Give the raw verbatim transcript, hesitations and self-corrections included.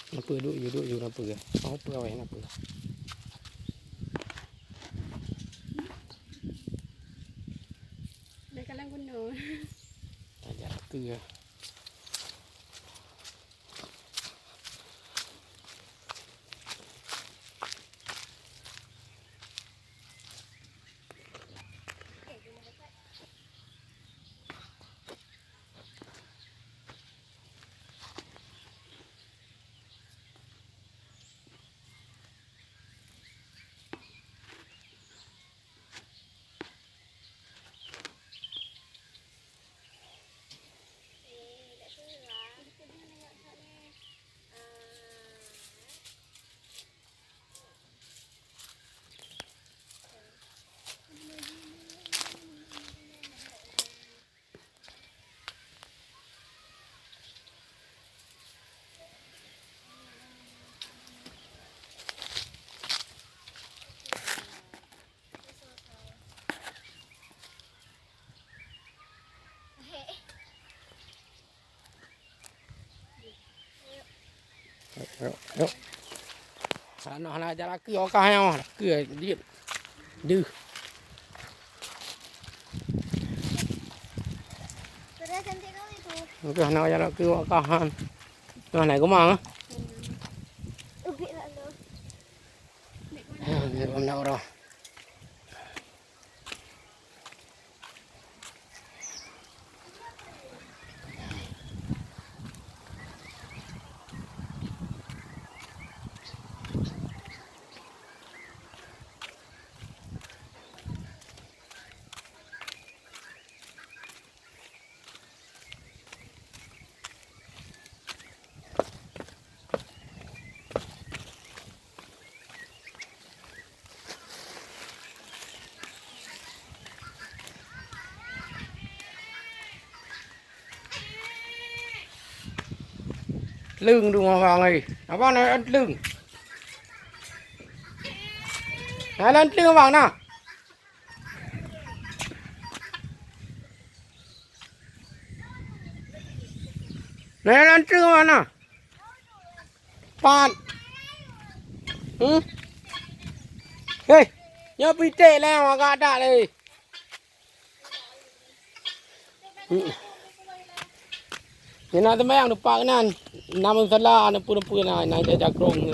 Napa duek ju, duek ju napa? Oh, peue awai napa? Dah kalang gunong. Tajak ke? Yuk, yuk. Hana, hana jak lakeue, oka nyoe, lakeue jeuet. Deuh. Sudah cantik kau itu. Oke, hana jak lakeue, oka han. Nah, naik rumah, ah. Ubik lalu. Ah, naik rumah orang. Leueng dum abang ai. Abang na leueng. Na leueng abang na. Na leueng abang na. Pat. Hmm? Hei, nyoe pitek lé, agak dak lé. Hmm. Ni na seumayang teumpat keunan. Na musala, na peue-peue na, na jakrong.